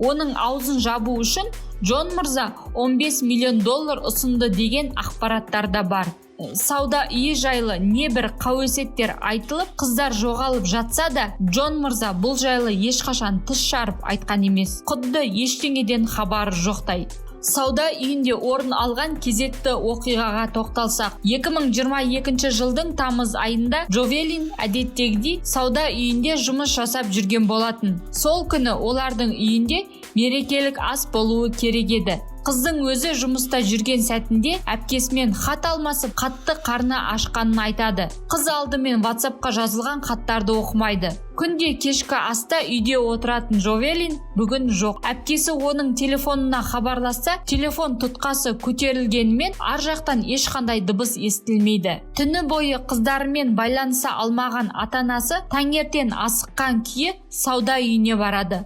Оның аузын жабу үшін Джон мырза 15 миллион доллар ұсынды деген ақпараттар да бар. Сауда үйі жайлы небір қауесеттер айтылып, қыздар жоғалып жатса да, Джон мырза бұл жайлы ешқашан тіс жарып айтқан емес, құдды ештеңеден хабары жоқтай. Сауда үйінде орын алған кезекті оқиғаға тоқталсақ, 2022 жылдың тамыз айында Джовелин әдеттегідей сауда үйінде жұмыс жасап жүрген болатын. Сол күні олардың үйінде мерекелік ас болуы керек еді. Қыздың өзі жұмыста жүрген сәтінде әпкесімен хат алмасып, қатты қарны ашқанын айтады. Қыз алдымен WhatsAppқа жазылған хаттарды оқымайды. Күнде кешкі аста үйде отыратын Джовелин бүгін жоқ. Әпкесі оның телефонына хабарласса, телефон тұтқасы көтерілгенімен, ар жақтан ешқандай дыбыс естілмейді. Түні бойы қыздарымен байланыса алмаған ата-анасы таңертең асыққан күйі сауда үйіне барады.